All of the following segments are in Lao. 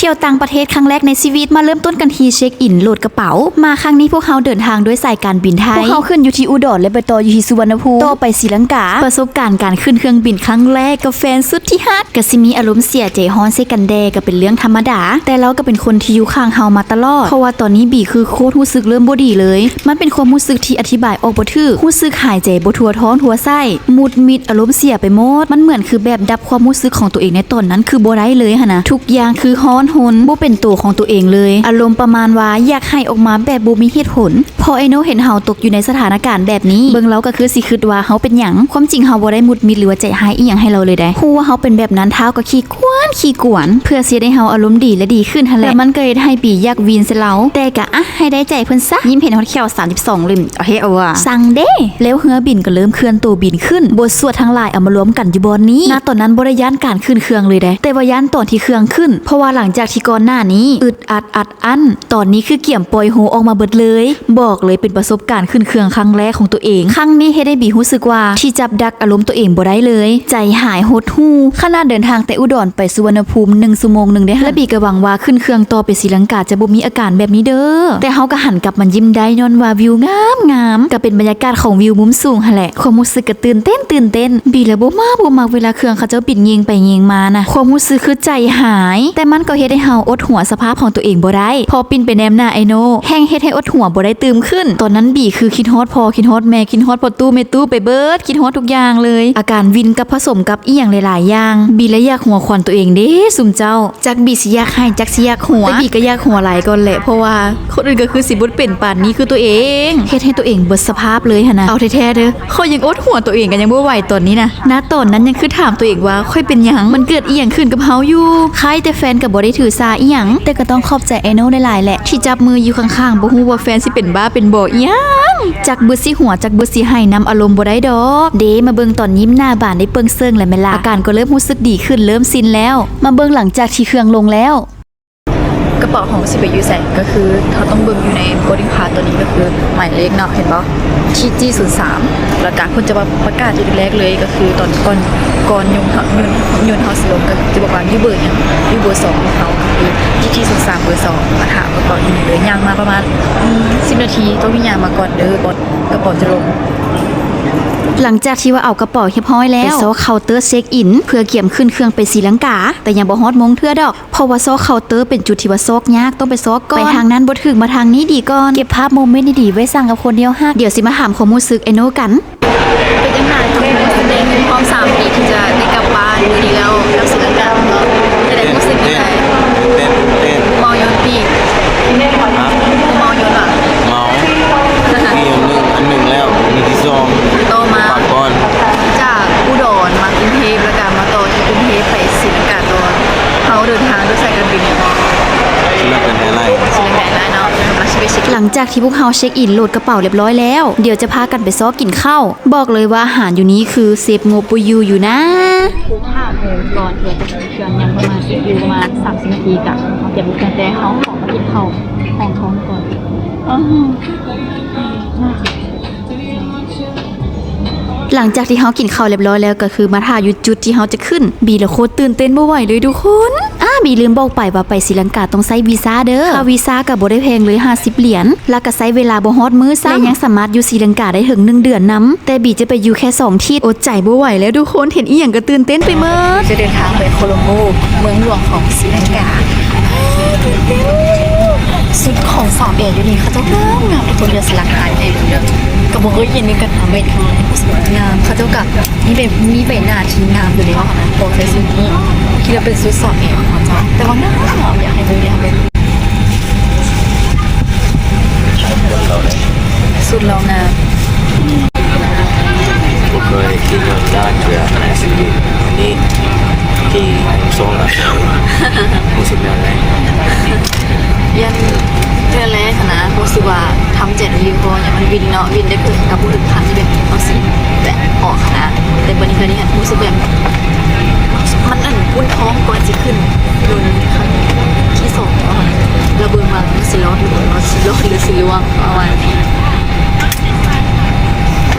ທ່ຽວຕ່າງປະເທດຄັ້ງແລກໃນຊີວິດ ມາເລີ່ມຕົ້ນກັນທີ່ເຊັກອິນໂຫຼດກະເປົາ. ມາຄັ້ງນີ້ພວກເຮົາເດີນທາງດ້ວຍສາຍການບິນໄທ. ພວກເຮົາຂຶ້ນຢູ່ທີ່ອຸດອນ ແລະ ໄປຕໍ່ຢູ່ທີ່ສຸວັນນະພູມ ຕໍ່ໄປສີລັງກາ. ປະສົບການການຂຶ້ນເຄື່ອງບິນຄັ້ງແລກກັບແຟນສຸດທີ່ຮັກ ກະຊິມີອາລົມເສຍໃຈຮ້ອນໃສ່ກັນແດ່ ກະເປັນເລື່ອງທຳມະດາ, ແຕ່ລາວກະເປັນຄົນທີ່ຢູ່ຂ້າງເຮົາມາຕະຫຼອດ. ເພາະວ່າຕອນນີ້ບີຄືໂຄດຮູ້ສຶກເລີ່ມບໍ່ດີເລີຍ. ມັນເປັນຄວາມຮູ້ສຶກທີ່ອະທິບາຍອອກບໍ່ຖືກ, ຮູ້ສຶກຫາຍໃຈບໍ່ທົ່ວທ້ອງທົ່ວໄສ້, ໝຸດມິດ, ອາລົມເສຍໄປໝົດ. ມັນເໝືອນຄືແບບດັບຄວາມຮູ້ສຶກຂອງຕົວເອງໃນຕອນນັ້ນຄືບໍ່ໄດ້ເລີຍຫັ້ນນະ. ທຸກຢ່າງຄືຮ້ອນຮົນ, ບໍ່ເປັນໂຕຂອງຕົວເອງເລີຍ. ອາລົມປະມານວ່າຢາກໄຫ້ອອກມາແບບບໍ່ມີເຫດຜົນ. ພໍໄອ້ໂນເຫັນເຮົາຕົກຢູ່ໃນສະຖານະການແບບນີ້, ເບິ່ງລາວກະຄືຊິຄິດວ່າເຮົາເປັນຫຍັງ. ຄວາມຈິງເຮົາບໍ່ໄດ້ໝຸດມິດ ຫຼືວ່າໃຈຮ້າຍອີ່ຫຍັງໃຫ້ລາວເລີຍໃດ໋. ຮູ້ວ່າເຮົາເປັນແບບນັ້ນ, ທ້າວກະຂີ້ກວນ ຂີ້ກວນ ເພື່ອຊິໄດ້ເຮົາອາລົມດີ ແລະ ດີຂຶ້ນຫັ້ນແຫຼະ. ແລ້ວມັນກະເຮັດໃຫ້ບີຢາກວິນໃສ່ລາວ, ແຕ່ກະ ອະ ໃຫ້ໄດ້ໃຈເພິ່ນຊະ. ຍິ້ມເຫັນຮອດແຂ້ວສາມສິບສອງເຫຼັ້ມ. ເອົາເຮ ເອົາວ່າ ຊັງເດ້. ແລ້ວເຮືອບິນກະເລີ່ມເຄື່ອນໂຕບິນຂຶ້ນ. ບົດສວດທັງຫຼາຍເອົາມາລວມກັນຢູ່ບ່ອນນີ້. ນະຕອນນັ້ນບໍ່ໄດ້ຢ້ານການຂຶ້ນເຄື່ອງເລີຍໃດ໋, ແຕ່ວ່າຢ້ານຕອນທີ່ເຄື່ອງຂຶ້ນ. ເພາະວ່າຫຼັງຈາກທີ່ກ່ອນໜ້ານີ້ອຶດອັດອັດອັ້ນ, ຕອນນີ້ຄືກຽມປ່ອຍໂຮອອກມາເບິດເລີຍ. ບອກເລີຍເປັນປະສົບການຂຶ້ນເຄື່ອງຄັ້ງແລກຂອງຕົວເອງ. ຄັ້ງນີ້ເຮັດໃຫ້ບີຮູ້ສຶກວ່າທີ່ຈັບດັກອາລົມຕົວເອງບໍ່ໄດ້ເລີຍ. ໃຈຫາຍຫົດຫູ່. ຂະໜາດເດີນທາງແຕ່ອຸດອນໄປສຸວັນນະພູມໜຶ່ງຊົ່ວໂມງໜຶ່ງເດ້ຫັ້ນ, ແລະ ບີກະຫວັງວ່າຂຶ້ນເຄື່ອງຕໍ່ໄປສີລັງກາຈະບໍ່ມີອາການແບບນີ້ເດີ. ແຕ່ເຮົາກະຫັນກັບມາຍິ້ມໄດ້ຍ້ອນວ່າວິວງາມໆ, ກະເປັນບັນຍາກາດຂອງວິວມຸມສູງຫັ້ນແຫຼະ. ຄວາມຮູ້ສຶກກະຕື່ນເຕັ້ນ ຕື່ນເຕັ້ນ. ບີລະບໍ່ມັກ ບໍ່ມັກເວລາເຄື່ອງເຂົາເຈົ້າບິນແຍງໄປແຍງມານະ. ຄວາມຮູ້ສຶກຄືໃຈຫາຍ, ແຕ່ມັນກໍເຮັດໃຫ້ເຮົາອົດຫົວສະພາບຂອງຕົວເອງບໍ່ໄດ້. ພໍປິ່ນໄປແນມໜ້າໄອ້ໂນ, ແຮ່ງເຮັດໃຫ້ອົດຫົວບໍ່ໄດ້ຕື່ມຂຶ້ນ. ຕອນນັ້ນບີຄືຄິດຮອດພໍ່ ຄິດຮອດແມ່ ຄິດຮອດພໍ່ຕູ້ແມ່ຕູ້ໄປເບິດ, ຄິດຮອດທຸກຢ່າງເລີຍ. ອາການວິນກັບຜະສົມກັບອີ່ຫຍັງຫຼາຍໆຢ່າງ, ບີລະຢາກຫົວຂວັນຕົວເອງເດ້ຊຸມເຈົ້າ. ຈັກບີຊິຢາກໄຫ້ ຈັກຊິຢາກຫົວ, ແຕ່ບີກະຢາກຫົວຫຼາຍກ່ອນແຫຼະ, ເພາະວ່າຄົນອື່ນກະຄືຊິບໍ່ເປັນປານນີ້ຄືຕົວເອງ. ເຮັດໃຫ້ຕົວເອງເບິດສະພາບເລີຍຫັ້ນນະ. ເອົາແທ້ໆເດີ, ຂ້ອຍຍັງອົດຫົວຕົວເອງກະຍັງບໍ່ໄຫວຕອນນີ້ນະ. ນະຕອນນັ້ນຍັງຄືຖາມຕົວເອງວ່າ ຂ້ອຍເປັນຫຍັງ? ມັນເກີດອີ່ຫຍັງຂຶ້ນກັບເຮົາຢູ່? ໄຄແຕ່ແຟນກະບໍ່ໄດ້ຖືສາອີ່ຫຍັງ, ແຕ່ກະຕ້ອງຂອບໃຈໄອ້ໂນຫຼາຍໆແຫຼະ ທີ່ຈັບມືຢູ່ຂ້າງໆ. ບໍ່ຮູ້ວ່າແຟນຊິເປັນບ້າເປັນບໍ່ອີ່ຫຍັງ. ຈັກບຶດຊິຫົວ ຈັກບຶດຊິໄຫ້ນຳອາລົມບໍ່ໄດ້ດອກ. ເດ ມາເບິ່ງຕອນຍິ້ມໜ້າບານໄດ້ເປິ້ງເຊິ່ງແລ້ວແມ່ນລະ. ອາການກໍເລີ່ມຮູ້ສຶກດີຂຶ້ນ, ເລີ່ມຊິນແລ້ວ. ມາເບິ່ງຫຼັງຈາກທີ່ເຄື່ອງລົງແລ້ວ. ກະເປົາເຮົາຊິໄປຢູ່ໃສ? ກະຄືເຮົາຕ້ອງເບິ່ງຢູ່ໃນ boarding pass ໂຕນີ້, ກະຄືໝາຍເລກເນາະ, ເຫັນບໍ່? ທີ ຈີ ສູນສາມ. ແລ້ວກະເພິ່ນຈະວ່າປະກາດຢູ່ແລກເລີຍ, ກະຄືຕອນກ່ອນ ກ່ອນຍົນ ຍົນ ຍົນເຮົາຊິລົງ ກະຈະບອກວ່າຢູ່ເບີຫຍັງ, ຢູ່ເບີສອງຂອງເຮົາ, ທີ ຈີ ສູນສາມ ເບີສອງ. ມາຖາມກະເປົາຢູ່ນີ້ເລີຍ. ຍ່າງມາປະມານ ອືມ ສິບນາທີ, ຕ້ອງໄດ້ຍ່າງມາກ່ອນເດີ ກ່ອນກະເປົາຈະລົງ. ຫຼັງຈາກທີ່ວ່າເອົາກະເປົາຮຽບຮ້ອຍແລ້ວ, ໄປຊອກເຄົາເຕີເຊັກອິນ ເພື່ອກຽມຂຶ້ນເຄື່ອງໄປສີລັງກາ, ແຕ່ຍັງບໍ່ຮອດໂມງເທື່ອດອກ. ເພາະວ່າຊອກເຄົາເຕີເປັນຈຸດທີ່ວ່າຊອກຍາກ, ຕ້ອງໄປຊອກກ່ອນ. ໄປທາງນັ້ນບໍ່ຖືກ, ມາທາງນີ້ດີກ່ອນ. ເກັບພາບໂມເມັນດີໆໄວ້ສ້າງກັບຄົນດຽວຮັກ. ດຽວຊິມາຖາມຄວາມຮູ້ສຶກໄອ້ໂນກັນ. ເປັນຈັ່ງໃດ? ຄວາມຮູ້ສຶກ ຄອບສາມປີທີ່ຈະໄດ້ກັບບ້ານມື້ນີ້ແລ້ວ ກັບສີລັງກາເນາະ, ຈະໄດ້ຮູ້ສຶກຈັ່ງໃດ? ເຕັ້ນ ເຕັ້ນ ເມົາຍົນຕິ? ຮະ? ເມົາຍົນຫວາ? ເມົາ. ອີກອັນໜຶ່ງ, ອັນໜຶ່ງແລ້ວ, ອັນທີສອງ. ຕໍ່ມາ ຈາກອຸດອນມາກຸງເທບ ແລ້ວກະມາຕໍ່ທີ່ກຸງເທບໄປສີລັງກາຕໍ່. ເຮົາເດີນທາງດ້ວຍສາຍການບິນຫຍັງເກາະ? ສີລັງກາແອລາຍ. ສີລັງກາແອລາຍເນາະ. ຫຼັງຈາກທີ່ພວກເຮົາເຊັກອິນໂຫຼດກະເປົາຮຽບຮ້ອຍແລ້ວ, ດຽວຈະພາກັນໄປຊອກກິນເຂົ້າ. ບອກເລີຍວ່າອາຫານຢູ່ນີ້ຄືເຊບງົບບໍ່ຢູ່ຢູ່ນາ. ຫ້າໂມງກ່ອນ ເພື່ອຈະຂຶ້ນເຄື່ອງ ຍັງປະມານ ອີກຢູ່ປະມານສາມສິບນາທີກະ ເຮົາກຽມເຄື່ອງ, ແຕ່ເຮົາຂໍມາກິນເຂົ້າຮອງທ້ອງກ່ອນ. ຫຼັງຈາກທີ່ເຮົາກິນເຂົ້າຮຽບຮ້ອຍແລ້ວ ກະຄືມາຖ້າຢູ່ຈຸດທີ່ເຮົາຈະຂຶ້ນ. ບີລະໂຄດຕື່ນເຕັ້ນບໍ່ໄຫວເລີຍທຸກຄົນ. ອາ ບີລືມບອກໄປວ່າໄປສີລັງກາຕ້ອງໃຊ້ວີຊາເດີ. ຄ່າວີຊາກະບໍ່ໄດ້ແພງເລີຍ ຫ້າສິບຫຼຽນ, ລະກະໃຊ້ເວລາບໍ່ຮອດມື້ຊ້ຳ, ແລະ ຍັງສາມາດຢູ່ສີລັງກາໄດ້ເຖິງໜຶ່ງເດືອນນຳ. ແຕ່ບີຈະໄປຢູ່ແຄ່ສອງທິດ. ອົດໃຈບໍ່ໄຫວແລ້ວທຸກຄົນ, ເຫັນອີ່ຫຍັງກະຕື່ນເຕັ້ນໄປໝົດ. ຈະເດີນທາງໄປໂຄລັມໂບ, ເມືອງຫຼວງຂອງສີລັງກາ. ຊຸດຂອງສາວແອຢູ່ນີ້ ເຂົາເຈົ້າງາມໆ ທຸກຄົນ. ດຽວຊິລັກຖານໃຫ້ເບິ່ງເດີ. ກະບໍ່ເຄີຍເຫັນຄືກັນນະ, ເຫັນຄັ້ງແລກ. ງາມ. ເຂົາເຈົ້າກະມີແບບ ມີໃບໜ້າທີ່ງາມຢູ່ໃນເນາະ. ພໍໃສ່ຊຸດນີ້ ຄິດວ່າເປັນຊຸດສາວແອຂອງເຂົາເຈົ້າ, ແຕ່ວ່າງາມໆ. ຢາກໃຫ້ເບິ່ງ, ຢາກໃຫ້ເບິ່ງ. ສຸດຫຼໍ່ງາມ. ບໍ່ເຄີຍຂີ່ຍົນຈັກເທື່ອໃນຊີວິດ, ມື້ນີ້ຂີ່ສອງລະ. ຮູ້ສຶກແນວໃດ? ຢ້ານເທື່ອແລກຫັ້ນນະ, ຮູ້ສຶກວ່າທຳໃຈດີພໍ, ຢ້ານມັນວິນເນາະ, ວິນໄດ້ເກີດກັບຜູ້ຖືກພັນທີ່ແບບເອົາສີແບບອອກຫັ້ນນະ. ແຕ່ບາດນີ້ເທື່ອນີ້ຫັ້ນ ຮູ້ສຶກແບບ ມັນອັນອຸ່ນທ້ອງກ່ອນຊິຂຶ້ນຍົນຄັ້ງທີສອງແລ້ວຫັ້ນ, ລະເບິ່ງວ່າມັນຊິລອດຫຼືບໍ່ລອດ, ຊິລອດຫຼືຊິລ່ວງ ປະມານນີ້.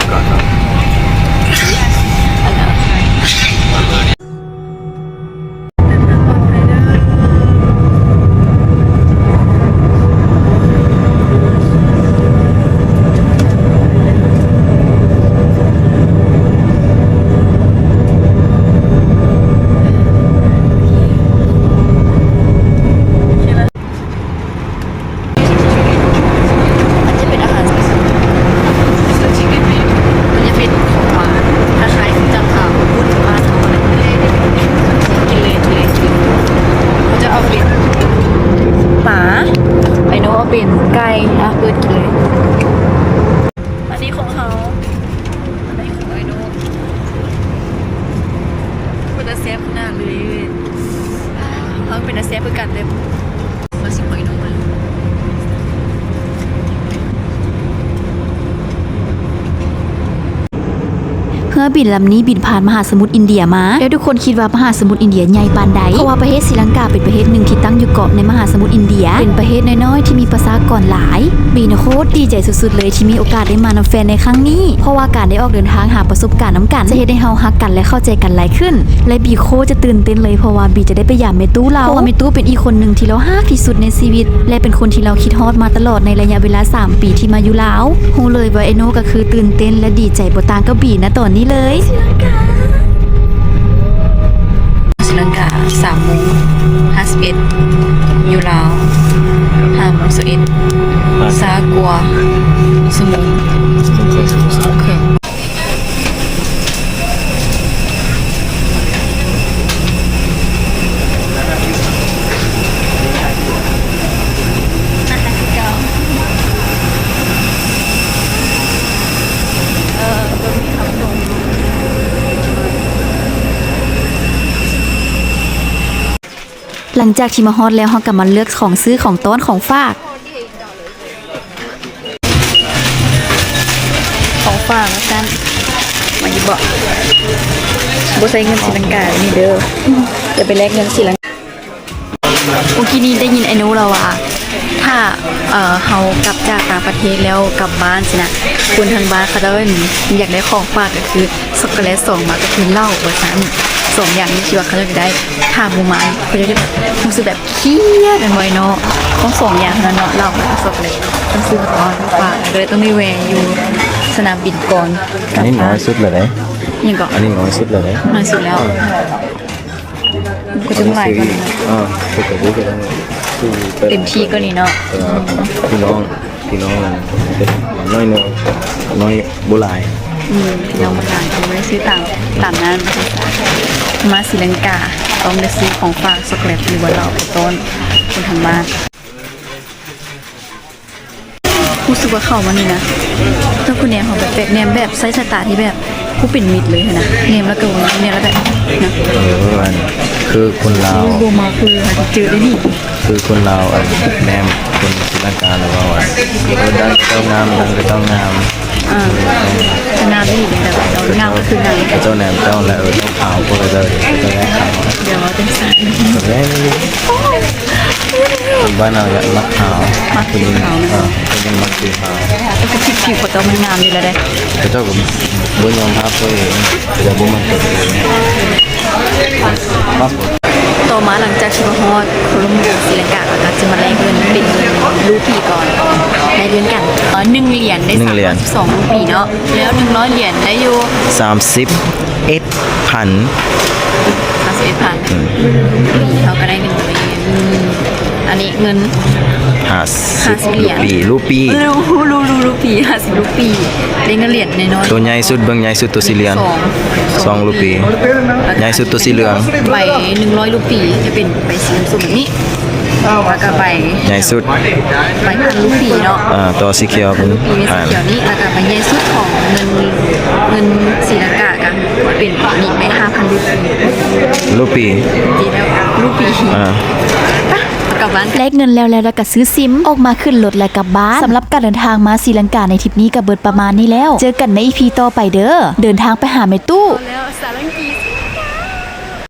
ອັນນັ້ນ ເດີນທາງປອດໄພເດີ. ເປັນໄກ່ ອ່ະ ເປີດກິນເລີຍ. ອັນນີ້ຂອງເຮົາ ອັນນີ້ຂອງໄອ້ໂນ. ເປັນຕາແຊບຂະໜາດເລີຍ. ເຮົາເປັນຕາແຊບຄືກັນເດ້. ມາຊິມຂອງໄອ້ໂນ. ເຮືອບິນລຳນີ້ບິນຜ່ານມະຫາສະໝຸດອິນເດຍມາ ແລ້ວທຸກຄົນຄິດວ່າມະຫາສະໝຸດອິນເດຍໃຫຍ່ປານໃດ? ເພາະວ່າປະເທດສີລັງກາເປັນປະເທດໜຶ່ງທີ່ຕັ້ງຢູ່ເກາະໃນມະຫາສະໝຸດອິນເດຍ, ເປັນປະເທດນ້ອຍໆທີ່ມີປະຊາກອນຫຼາຍ. ບີໂຄດດີໃຈສຸດໆເລີຍທີ່ມີໂອກາດໄດ້ມານຳແຟນໃນຄັ້ງນີ້, ເພາະວ່າການໄດ້ອອກເດີນທາງຫາປະສົບການນຳກັນ ຈະເຮັດໃຫ້ເຮົາຮັກກັນ ແລະ ເຂົ້າໃຈກັນຫຼາຍຂຶ້ນ. ແລະ ບີໂຄດຈະຕື່ນເຕັ້ນເລີຍ ເພາະວ່າບີຈະໄດ້ໄປຢາມແມ່ຕູ້ລາວ, ເພາະວ່າແມ່ຕູ້ເປັນອີກຄົນໜຶ່ງທີ່ລາວຮັກທີ່ສຸດໃນຊີວິດ ແລະ ເປັນຄົນທີ່ລາວຄິດຮອດມາຕະຫຼອດໃນໄລຍະເວລາສາມປີທີ່ມາຢູ່ລາວ. ຮູ້ເລີຍວ່າໄອ້ໂນກໍຄືຕື່ນເຕັ້ນ ແລະ ດີໃຈບໍ່ຕ່າງກັບບີນະຕອນນີ້ເລີຍ. ສີລັງກາ ສາມໂມງຫ້າສິບເອັດ ຢູ່ລາວ ຫ້າໂມງຊາວເອັດ ຊ້າກວ່າຊົ່ວໂມງ ໂອເຄ. ຫຼັງຈາກທີ່ມາຮອດແລ້ວ ເຮົາກໍມາເລືອກຂອງຊື້ຂອງຕ້ອນຂອງຝາກ. ຂອງຝາກວ່າຊັ້ນ ມາຢູ່ເບາະ ບໍ່ໃຊ້ເງິນສີລັງການີ້ເດີ ຈະໄປແລກເງິນສີລັງກາ. ເມື່ອກີ້ນີ້ໄດ້ຍິນໄອ້ໂນລາວວ່າ ຖ້າ ເອີ ເຮົາກັບຈາກຕ່າງປະເທດແລ້ວກັບບ້ານຊີ້ນະ ຄົນທາງບ້ານເຂົາເຈົ້າຢາກໄດ້ຂອງຝາກ ກໍຄື ຊັອກໂກແລັດ ສອງມາກໍຄືເຫຼົ້າວ່າຊັ້ນ. ສອງຢ່າງນີ້ທີ່ວ່າເຂົາເຈົ້າຢາກໄດ້ ຖ້າບໍ່ມາເຂົາເຈົ້າຈະຮູ້ສຶກແບບຄຽດແມ່ນບໍ່ເນາະ? ຕ້ອງສອງຢ່າງເທົ່ານັ້ນເນາະ ເຫຼົ້າກັບຊັອກໂກແລັດ. ຕ້ອງຊື້ຂອງຝາກ ກໍເລີຍຕ້ອງໄດ້ແວ່ຢູ່ສະໜາມບິນກ່ອນ. ອັນນີ້ນ້ອຍສຸດແລ້ວເດ້. ຫຍັງເກາະ? ອັນນີ້ນ້ອຍສຸດແລ້ວເດ້. ນ້ອຍສຸດແລ້ວ. ກໍຈະຫຼາຍກວ່ານີ້. ເອີ ເຕັມທີ່ກວ່ານີ້ເນາະ. ເອີ ພີ່ນ້ອງ ພີ່ນ້ອງ ນ້ອຍໜຶ່ງ ນ້ອຍບໍ່ຫຼາຍ. ອືມ ພີ່ນ້ອງບໍ່ຫຼາຍ ຕ້ອງໄດ້ຊື້ຕາມ ຕາມນັ້ນ. ມາສີລັງກາຕ້ອງໄດ້ຊື້ຂອງຝາກ ຊັອກໂກແລັດ ຫຼືວ່າເຫຼົ້າໄປຕ້ອນຄົນທາງບ້ານ. ຮູ້ສຶກວ່າເຂົ້າມານີ້ນະ ເຈົ້າຄືແນມເຮົາແປກໆ ແນມແບບໃຊ້ສາຍຕາທີ່ແບບ ຜູ້ເປັນມິດເລີຍຫັ້ນນະ ແນມແລ້ວກໍແນມແລ້ວແບບນະ ເອີ ຄືຄົນລາວ ບໍ່ມາຄືຫາຊິເຈີໄດ້ນີ້ ຄືຄົນລາວ ອັນ ແນມຄົນສີລັງກາແລ້ວເວົ້າ ອັນ ເອີ ດັ່ງເຈົ້າງາມ ດັ່ງເຈົ້າງາມ ອ່າ ກໍງາມອີ່ຫຼີແບບເຈົ້າງາມກໍຄືງາມ ເຂົາເຈົ້າແນມເຈົ້າແລ້ວ ເອີ ເຈົ້າຂາວ ພວກເຂົາເຈົ້າ ເຂົາເຈົ້າແນມຂາວ ດຽວວ່າຈັ່ງຊັ້ນ ກໍແມ່ນ ຄົນບ້ານເຮົາມັກຂາວ ມັກຜິວຂາວນະ ເອີ ເຂົາຍັງມັກຜິວຂາວ ແຕ່ຄືຜິວຂາວເຂົາເຈົ້າມັນງາມຢູ່ແລ້ວເດ້ ເຂົາເຈົ້າກໍບໍ່ຍອມຮັບຕົວເອງ ເຂົາເຈົ້າບໍ່ໝັ້ນໃຈຕົວເອງ. ຕໍ່ມາຫຼັງຈາກທີ່ມາຮອດໂຄລັມໂບ ສີລັງກາ ເຮົາກໍຈະມາແລກເງິນເປັນເງິນຣູປີກ່ອນ ແລກເງິນກັນ ເອີ ໜຶ່ງຫຼຽນໄດ້ ໜຶ່ງຫຼຽນ ສາມຮ້ອຍສິບສອງຣູປີເນາະ ແລ້ວໜຶ່ງຮ້ອຍຫຼຽນໄດ້ຢູ່ ສາມສິບເອັດ ພັນ ສາມສິບເອັດພັນ ອືມ ເຮົາກໍໄດ້ໜຶ່ງຮ້ອຍ ອືມ ອັນນີ້ເງິນ ຫ້າສິບ ຫ້າສິບຫຼຽນ ຣູປີ ເອີ ຮູ ຮູ ຮູ ຮູປີ ຫ້າສິບຮູປີ ໄດ້ເງິນຫຼຽນນ້ອຍໆ ຕົວໃຫຍ່ສຸດ ເບິ່ງໃຫຍ່ສຸດຕົວສີເຫຼືອງ ສອງ ສອງ ສອງ ຮູປີ ໃຫຍ່ສຸດຕົວສີເຫຼືອງ ໃບໜຶ່ງຮ້ອຍຣູປີ ຈະເປັນໃບສີສົ້ມແບບນີ້ ແລ້ວກໍໃບ ໃຫຍ່ສຸດ ໃບພັນຣູປີເນາະ ອ່າ ຕໍ່ສີຂຽວເປັນ ອ່າ ສີຂຽວນີ້ ແລ້ວກໍໃບໃຫຍ່ສຸດຂອງເງິນ ເງິນສີລັງກາກໍເປັນນີ້ ໃບຫ້າພັນຣູປີ ຣູປີ ປີແລ້ວ ຣູປີ ອ່າ ໄປ ກັບບ້ານ ແລກເງິນແລ້ວ ແລ້ວກໍຊື້ຊິມ ອອກມາຂຶ້ນລົດ ແລ້ວກັບບ້ານ. ສຳລັບການເດີນທາງມາສີລັງກາໃນທຣິບນີ້ກໍເບິດປະມານນີ້ແລ້ວ. ເຈີກັນໃນອີພີຕໍ່ໄປເດີ. ເດີນທາງໄປຫາແມ່ຕູ້.